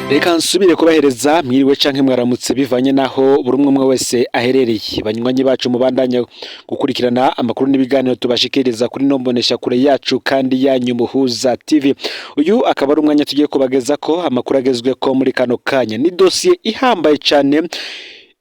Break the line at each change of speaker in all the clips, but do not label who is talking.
Reka nsubire kubahereza mwiriwe canke mwaramutse, bivanye naho buri umwe umwe wese aherereye. Banywanyi bacu mubandanya gukurikirana amakuru n'ibiganiro tubashikiriza kuri no mbonesha kure yacu kandi yanyu, Muhuza TV, uyu akaba ari umwanya tugiye kubageza ko amakuru agezweko muri kano kanya. Ni dosiye ihambaye cane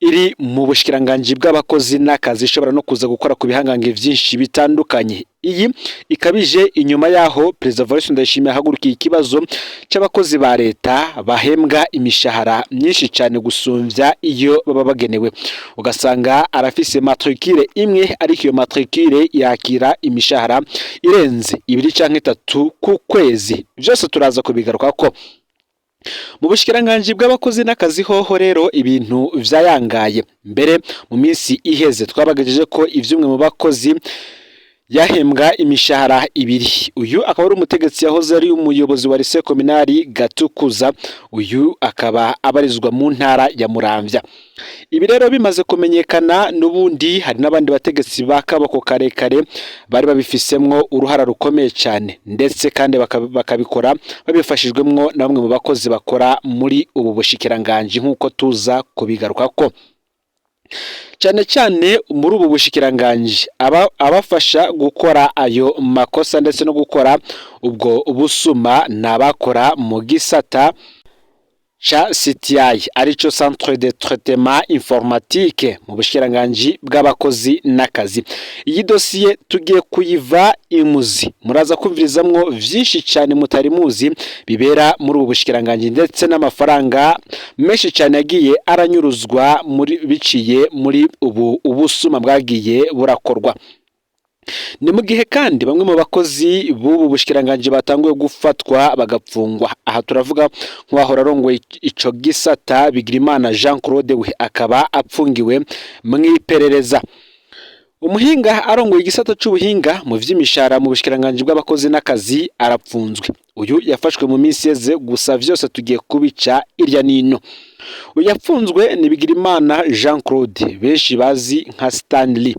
iri mu bushikiranganji bw'abakozi n'akazi, ishobora no kuza gukora ku bihangange vyinshi bitandukanye. Iyi ikabije inyuma yaho Perezida Evariste Ndayishimiye ahagurukiye ikibazo c'abakozi ba leta bahembwa imishahara myinshi cyane gusumvya iyo baba bagenewe. Ugasanga arafise matricule imwe, ariko iyo matricule yakira imishahara irenze ibiri canke itatu ku kwezi. Vyose turaza kubigarukako. Mu bushikiranganji bw'abakozi n'akazi hoho rero ibintu vyayangaye. Mbere mu minsi iheze twabagejeje ko ivy'umwe mu bakozi yahembwa imishahara ibiri. Uyu akaba ari umutegetsi yahoze ari umuyobozi wa lycée communal Gatukuza, uyu akaba abarizwa mu ntara ya Muramvya. Ibi rero bimaze kumenyekana, n'ubundi hari n'abandi bategetsi ba kaboko karekare bari babifisemwo uruhara rukomeye cyane, ndetse kandi bakabikora babifashijwemwo na bamwe mu bakozi bakora muri ubu bushikiranganji, nk'uko tuza kubigarukako. Cyane cyane muri ubu bushikiranganji abafasha gukora ayo makosa ndetse no gukora ubwo busuma ni abakora mu gisata ca CTI, arico Centre de Traitement Informatique mu bushikiranganji bw'abakozi n'akazi. Iyi dosiye tugiye kuyiva imuzi, muraza kumvirizamwo vyinshi cyane mutari muzi bibera muri ubu bushikiranganji, ndetse n'amafaranga menshi cyane yagiye aranyuruzwa muri biciye muri ubu ubusuma bwagiye burakorwa. Ni mu gihe kandi bamwe mu bakozi b'ubu bushikiranganji batanguye gufatwa bagapfungwa. Aha turavuga nk'uwahora arongoye ico gisata, Bigirimana Jean Claude, we akaba apfungiwe mw'iperereza. Umuhinga arongoye igisata c'ubuhinga mu vy'imishahara mu bushikiranganji bw'abakozi n'akazi arapfunzwe. Uyu yafashwe mu minsi yeze, gusa vyose tugiye kubica irya nino. Uyu yapfunzwe ni Bigirimana Jean Claude, benshi bazi nka Stanley.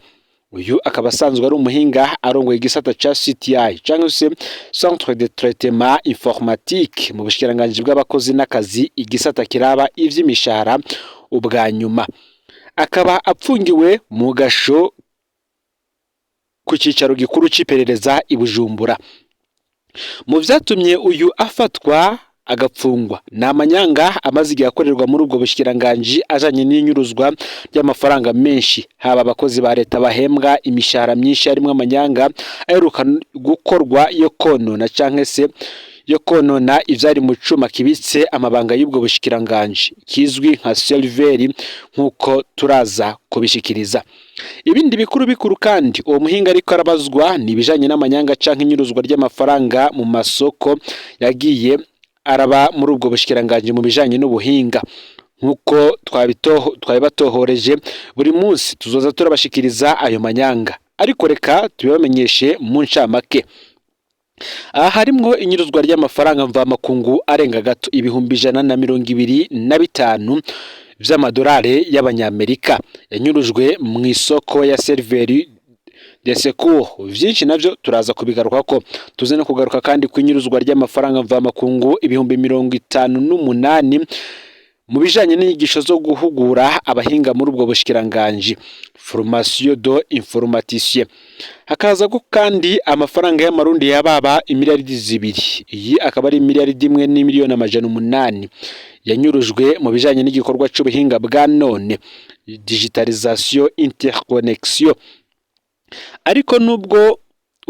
Uyu akaba asanzwe ari umuhinga arongoye igisata ca CTI, cyangwa se Centre de Traitement Informatique mu bushikiranganji bw'abakozi n'akazi, igisata kiraba ivy'imishahara. Ubwa nyuma akaba apfungiwe mu gasho ku cicaro gikuru c'iperereza i Bujumbura. Mu vyatumye uyu afatwa agapfungwa ni amanyanga amaze igihe akorerwa muri ubwo bushikiranganji ajanye n'inyuruzwa ry'amafaranga menshi, haba abakozi ba leta bahembwa imishahara myinshi harimwo amanyanga aheruka gukorwa yo konona canke se yo konona ivyari mu cuma kibitse amabanga y'ubwo bushikiranganji kizwi nka serveur, nk'uko turaza kubishikiriza. Ibindi bikuru bikuru kandi uwo muhinga ariko arabazwa ni ibijanye n'amanyanga canke inyuruzwa ry'amafaranga mu masoko yagiye araba muri ubwo bushikiranganji mu bijanye n'ubuhinga. Nk'uko twabibatohoreje, buri munsi tuzoza turabashikiriza ayo manyanga, ariko reka tubibamenyeshe mu ncamake. Aha harimwo inyuruzwa ry'amafaranga mvamakungu arenga gato 125,000 vy'amadolari y'Abanyamerika yanyurujwe mu isoko ya serveur de secours. Vyinshi navyo turaza kubigaruka ko tuze no kugaruka kandi ku inyuruzwa ry'amafaranga mvamakungu 58,000 mu bijanye n'inyigisho zo guhugura abahinga muri ubwo bushikiranganji, formation de informaticien. Hakaza ko kandi amafaranga y'Amarundi yababa imiliyaridi 2, iyi akaba ari miliyaridi 1 n'imiliyoni 800 yanyurujwe mu bijanye n'igikorwa c'ubuhinga bwa none, digitalisation interconnexion. Ariko nubwo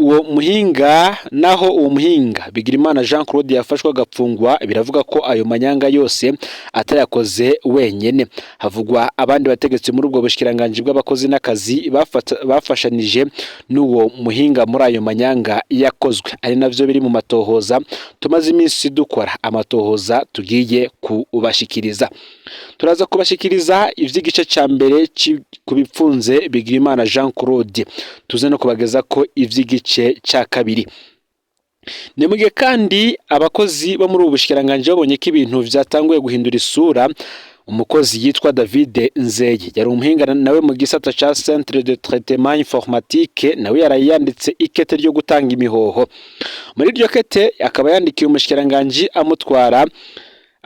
uwo muhinga, naho uwo muhinga Bigirimana Jean Claude yafashwe agapfungwa, biravuga ko ayo manyanga yose atayakoze wenyene. Havugwa abandi bategetsi muri ubwo bushikiranganji bw'abakozi n'akazi bafashanije n'uwo muhinga muri ayo manyanga yakozwe, ari navyo biri mu matohoza tumaze iminsi dukora, amatohoza tugiye kubashikiriza. Turaza kubashikiriza ivy'igice ca mbere ku bipfunze Bigirimana Jean Claude, tuze no kubageza ko ivy'igice ca kabiri. Ni mu gihe kandi abakozi bo muri ubu bushikiranganji babonye ko ibintu vyatanguye guhindura isura. Umukozi yitwa David Nzeye, yari umuhinga nawe mu gisata ca Centre de Traitement Informatique, nawe yaraye yanditse ikete ryo gutanga imihoho. Muri iryo kete akaba yandikiye umushikiranganji amutwara,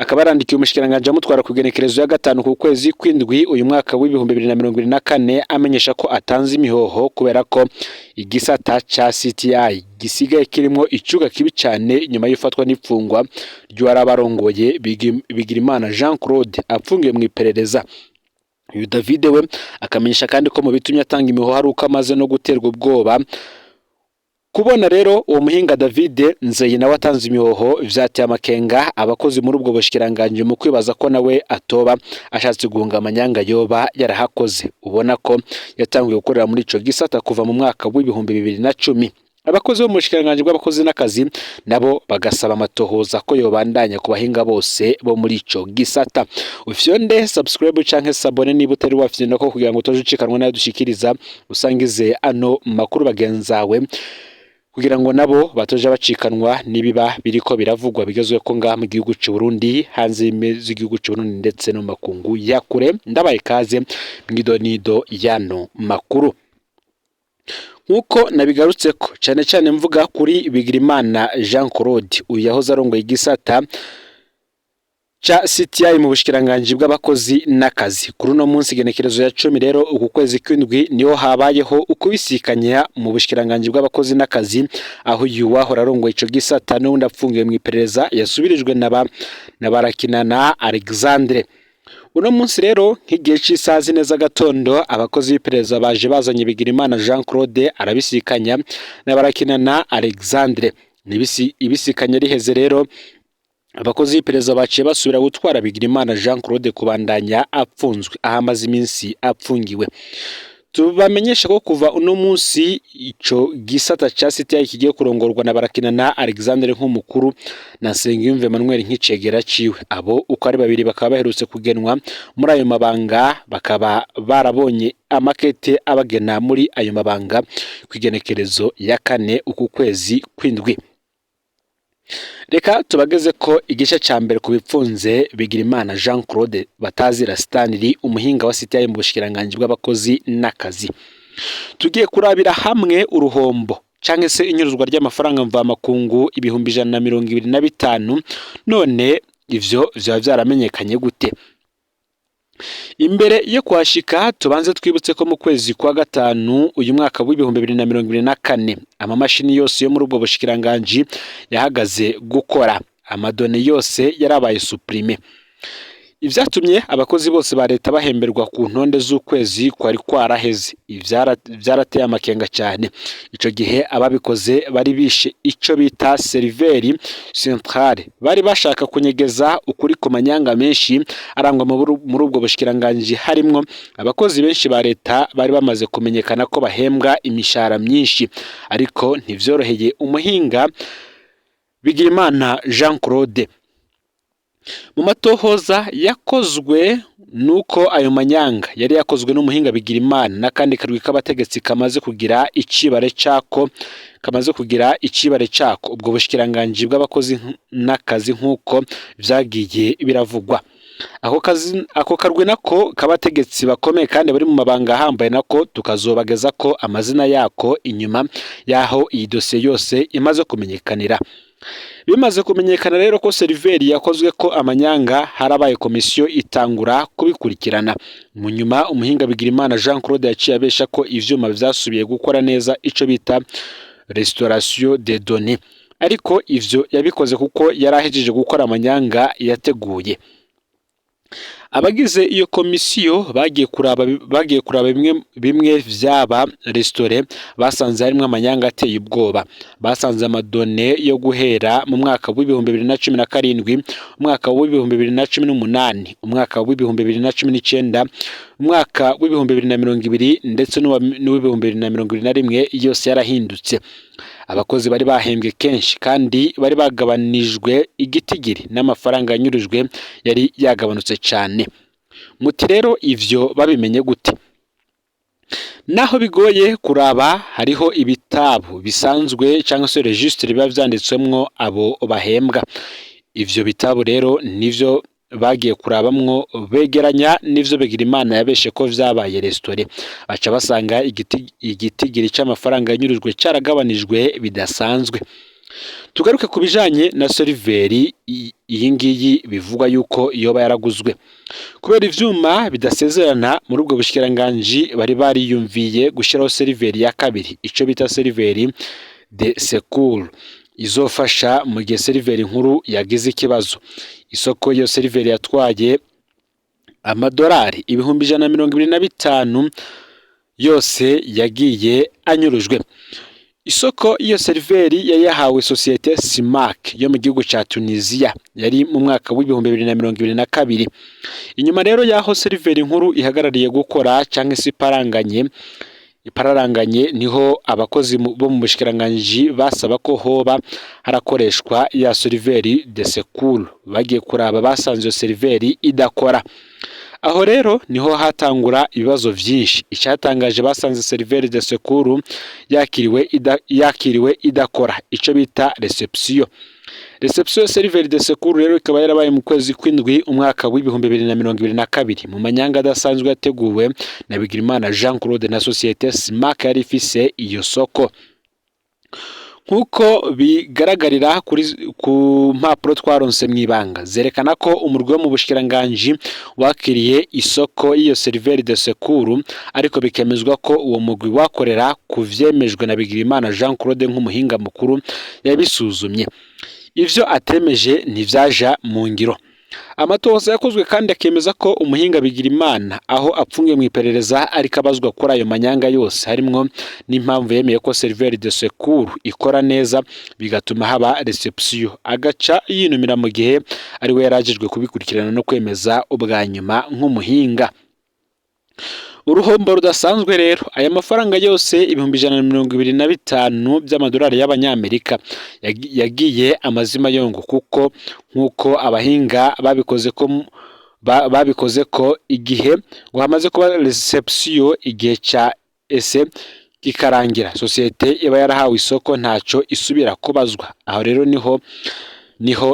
Akaba yarandikiye umushikiranganji amutwara ku igenekerezo ya 5 ku kwezi kw'indwi uyu mwaka w'2024, amenyesha ko atanze imihoho kubera ko igisata ca CTI gisigaye kirimwo icuga kibi cane nyuma y'ifatwa n'ipfungwa ry'uwarabarongoye Bigirimana Jean Claude apfungiwe mu iperereza. Uyu David we akamenyesha kandi ko mu bitumye atanga imihoho ari uko amaze no guterwa ubwoba. Kubona rero uwo muhinga David Nzeyi nawe atanze imihoho vyateye amakenga abakozi muri ubwo bushikiranganji mu kwibaza ko nawe atoba ashatse guhunga amanyanga yoba yarahakoze. Ubona ko yatanguye gukorera muri ico gisata kuva mu mwaka w'2010. Abakozi bo mu bushikiranganji bw'abakozi n'akazi nabo bagasaba amatohoza ko yobandanya ku bahinga bose bo muri ico gisata. Ufyonde subscribe canke s'abonner niba utari wafyonda ko kugira ngo utoje ucikanwa nayo dushikiriza, usangize ano makuru bagenzawe kugira ngo nabo batoje bacikanwa n'ibiba biriko biravugwa bigezwe ko ngaha mu gihugu c'u Burundi, hanze z'igihugu c'u Burundi ndetse no makungu ya kure. Ndabaye kaze mwidonido yano makuru. Nkuko nabigarutseko cane cane mvuga kuri Bigirimana Jean Claude, uyu yahoze arongoye igisata ca CTI mu bushikiranganji bw'abakozi n'akazi. Kuri uno munsi igenekerezo ya 10 rero uku kwezi kw'indwi niho habayeho ukubisikanya mu bushikiranganji bw'abakozi n'akazi, aho uyu wahora arongoye ico gisata n'uwundi apfungiwe mu iperereza yasubirijwe na Barakinana Alexandre. Uno munsi rero nk'igihe c'isaha 4 z'agatondo, abakozi b'iperereza baje bazanye Bigirimana Jean Claude arabisikanya na Barakinana Alexandre. Ibisikanya riheze rero, abakozi b'iperereza baciye basubira gutwara Bigirimana Jean Claude kubandanya apfunzwe aho amaze iminsi apfungiwe. Tubamenyesha ko kuva uno munsi ico gisata ca CTI kigiye kurongorwa na Barakinana Alexandre nk'umukuru na Nsengiyumva Emmanuel nk'icegera ciwe. Abo uko ari babiri bakaba baherutse kugenwa muri ayo mabanga, bakaba barabonye amakete abagena muri ayo mabanga kw'igenekerezo ya 4 uku kwezi kw'indwi. Reka tubageze ko igice ca mbere ku bipfunze Bigirimana Jean Claude batazira Stanley, umuhinga wa CTI mu bushikiranganji bw'abakozi n'akazi. Tugiye kurabira hamwe uruhombo canke se inyuruzwa ry'amafaranga mvamakungu 125,000. None ivyo vyoba vyaramenyekanye gute? Imbere yo kuhashika tubanze twibutse ko mu kwezi kwa 5 uyu mwaka w'2024 amamashini yose yo muri ubwo bushikiranganji yahagaze gukora, ama données yose yarabaye supprimées. Ivyatumye abakozi bose ba leta bahemberwa ku ntonde z'ukwezi kwari kwaraheze. Vyarateye amakenga cyane. Ico gihe ababikoze bari bishe ico bita serveur centrale, bari bashaka kunyegeza ukuri ku manyanga menshi arangwa muri ubwo bushikiranganji, harimwo abakozi benshi ba leta bari bamaze kumenyekana ko bahembwa imishahara myinshi. Ariko ntivyoroheye umuhinga Bigirimana Jean Claude. Mu matohoza yakozwe nuko ayo manyanga yari yakozwe n'umuhinga Bigirimana n'akandi karwi k'abategetsi kamaze kugira icibare cako ubwo bushikiranganji bw'abakozi n'akazi nk'uko vyagiye biravugwa. Ako karwi nako k'abategetsi bakomeye kandi bari mu mabanga ahambaye nako tukazobageza ko amazina yako inyuma y'aho iyi dosiye yose imaze kumenyekanira. Bimaze kumenyekana rero ko serveur yakozwe ko amanyanga, harabaye komisiyo itangura kubikurikirana. Mu nyuma umuhinga Bigirimana Jean Claude yaciye abesha ko ivyuma vyasubiye gukora neza, ico bita restauration des données, ariko ivyo yabikoze kuko yari ahejeje gukora amanyanga yateguye. Abagize iyo komisiyo bagiye kuraba bimwe bimwe vyaba restauré, basanze harimwo amanyanga ateye ubwoba. Basanze ama données yo guhera mu mwaka w'2017, umwaka w'2018, umwaka w'2019, umwaka w'2020 ndetse n'uw'ibihumbi 2021 yose yarahindutse. Abakozi bari bahembwe kenshi kandi bari bagabanijwe igitigiri, n'amafaranga yanyurujwe yari yagabanutse cane. Muti rero ivyo babimenye gute? Naho bigoye kuraba, hariho ibitabu bisanzwe cyangwa se registre biba vyanditswemwo abo bahembwa. Ivyo bitabu rero nivyo bagiye kurabamwo, begeranya n'ivyo Bigirimana yabeshe ko vyabaye restauré, baca basanga igitigiri c'amafaranga yanyurujwe caragabanijwe bidasanzwe. Tugaruke ku bijanye na serveur iyi ngiyi bivugwa yuko yoba yaraguzwe kubera ivyuma bidasezerana. Muri ubwo bushikiranganji bari bariyumviye gushiraho serveur ya kabiri, ico bita serveur de secours, izofasha mu gihe serveur nkuru yagize ikibazo. Isoko iyo serveur yatwaye amadolari 125,000 yose yagiye anyurujwe. Isoko iyo serveur yari yahawe sosiyete Simac yo mu gihugu ca Tunisia, yari mu mwaka w'2022. Inyuma rero y'aho serveur nkuru ihagarariye gukora canke se ipararanganye, niho abakozi bo mu bushikiranganji basaba ko hoba harakoreshwa ya serveur de secours. Bagiye kuraba basanze iyo serveur idakora. Aho rero niho hatangura ibibazo vyinshi. Icyatangaje, basanze serveur de secours yakiriwe idakora, ico bita réception. Réception serveur de secours rero ikaba yarabaye mu kwezi kw'indwi umwaka w'2022, mu manyanga adasanzwe yateguwe na Bigirimana Jean Claude na société Simac yari ifise iyo soko. Nk'uko bigaragarira ku mpapuro twaronse mw'ibanga, zerekana ko umurwi wo mu bushikiranganji wakiriye isoko y'iyo serveur de secours, ariko bikemezwa ko uwo mugwi wakorera ku vyemejwe na Bigirimana Jean Claude nk'umuhinga mukuru yabisuzumye. Ivyo atemeje ntivyaja mu ngiro. Amatohoza yakozwe kandi akemeza ko umuhinga Bigirimana, aho apfungiwe mu iperereza, ariko abazwa kuri ayo manyanga yose, harimwo n'impamvu yemeye ko serveur de secours ikora neza bigatuma haba réception, agaca yinumira mu gihe ari we yarajejwe kubikurikirana no kwemeza ubwa nyuma nk'umuhinga. Uruhombo rudasanzwe rero, aya mafaranga yose 125,000 by'amadolari y'abanyamerika yagiye amazima yongo, kuko nk'uko abahinga babikoze ko igihe ngo hamaze kuba réception, igihe ca essai kikarangira, sosiyete iba yarahawe isoko ntaco isubira kubazwa. Aho rero niho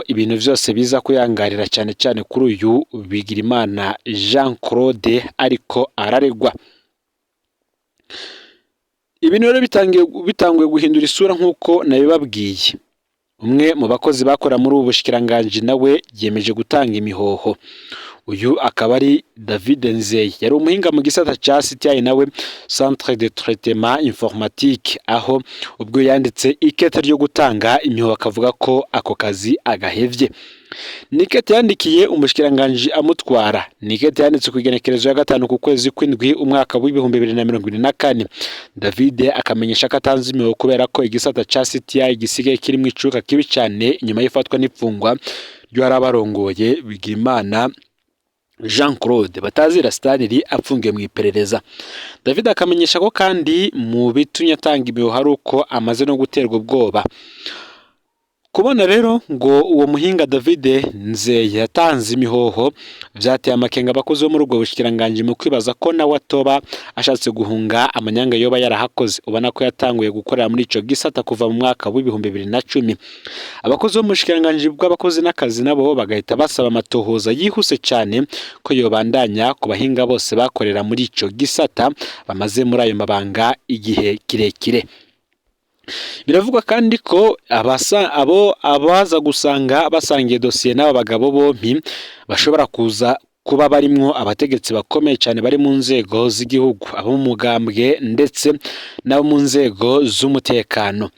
ibintu vyose biza kuyangarira, cyane cyane kuri uyu Bigirimana Jean Claude ariko araregwa. Ibintu rero bitanguye guhindura isura nk'uko nabibabwiye. Umwe mu bakozi bakora muri ubu bushikiranganji nawe yemeje gutanga imihoho. Uyu akaba ari David Nzeye, yari umuhinga mu gisata ca CTI, nawe Centre de Traitement Informatique, aho ubwo yanditse ikete ryo gutanga imihoho, akavuga ko ako kazi agahevye. Ni ikete yandikiye umushikiranganji amutwara. Ni ikete yanditse ku igenekerezo ya 5 ku kwezi kw'indwi umwaka w'2024. David akamenyesha ko atanze imihoho kubera ko igisata ca CTI gisigaye kirimwo icuka kibi cyane inyuma y'ifatwa n'ipfungwa ry'uwarabarongoye Bigirimana Jean Claude batazira Stanley, apfungiwe mu iperereza. David akamenyesha ko kandi mu bitumye atanga imihoho ari uko amaze no guterwa ubwoba. Kubona rero ngo uwo muhinga David Nzeye yatanze imihoho vyateye amakenga abakozi bo muri ubwo bushikiranganji, mu kwibaza ko nawe atoba ashatse guhunga amanyanga yoba yarahakoze, ubona ko yatanguye gukorera muri ico gisata kuva mu mwaka w'2010. Abakozi bo mu bushikiranganji bw'abakozi n'akazi nabo bagahita basaba amatohoza yihuse cyane ko yobandanya ku bahinga bose bakorera muri ico gisata bamaze muri ayo mabanga igihe kirekire. Biravugwa kandi ko abo abaza gusanga basangiye dosiye n'aba bagabo bompi bashobora kuza kuba barimwo abategetsi bakomeye cyane bari mu nzego z'igihugu, abo mu mugambwe ndetse n'abo mu nzego z'umutekano.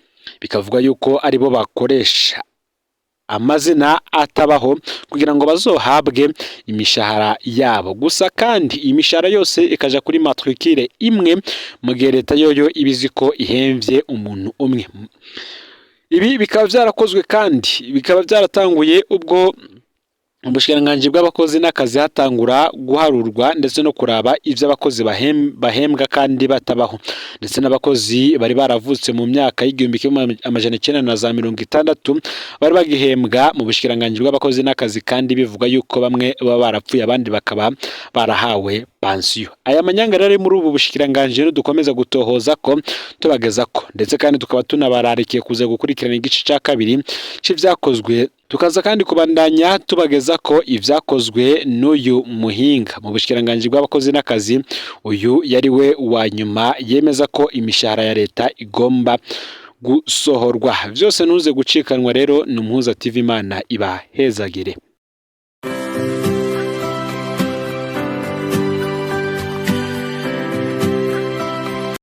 Bikavugwa yuko aribo bakoresha amazina atabaho kugira ngo bazohabwe imishahara yabo gusa, kandi iyi mishahara yose ikaja kuri matricule imwe, mu gihe leta yoyo iba izi ko ihemvye umuntu umwe. Ibi bikaba byarakozwe kandi bikaba byaratanguye ubwo ubushikiranganji bw'abakozi n'akazi hatangura guharurwa ndetse no kuraba ivyo abakozi bahembwa kandi batabaho, ndetse n'abakozi bari baravutse mu myaka y'1960 bari bagihembwa mu bushikiranganji bw'abakozi n'akazi, kandi bivuga yuko bamwe baba barapfuye abandi bakaba barahawe pansiyo. Aya manyanga rero ari muri ubu bushikiranganji rero dukomeza gutohoza ko tubageza ko, ndetse kandi tukaba tunabararikiye kuza gukurikirana igice cya kabiri c'ivyakozwe, tukaza kandi kubandanya tubageza ko ivyakozwe n'uyu muhinga mu bushikiranganji bw'abakozi n'akazi. Uyu yari we wa nyuma yemeza ko imishahara ya leta igomba gusohorwa. Vyose ntuze gucikanwa rero ni Umuhuza TV. Imana ibahezagire.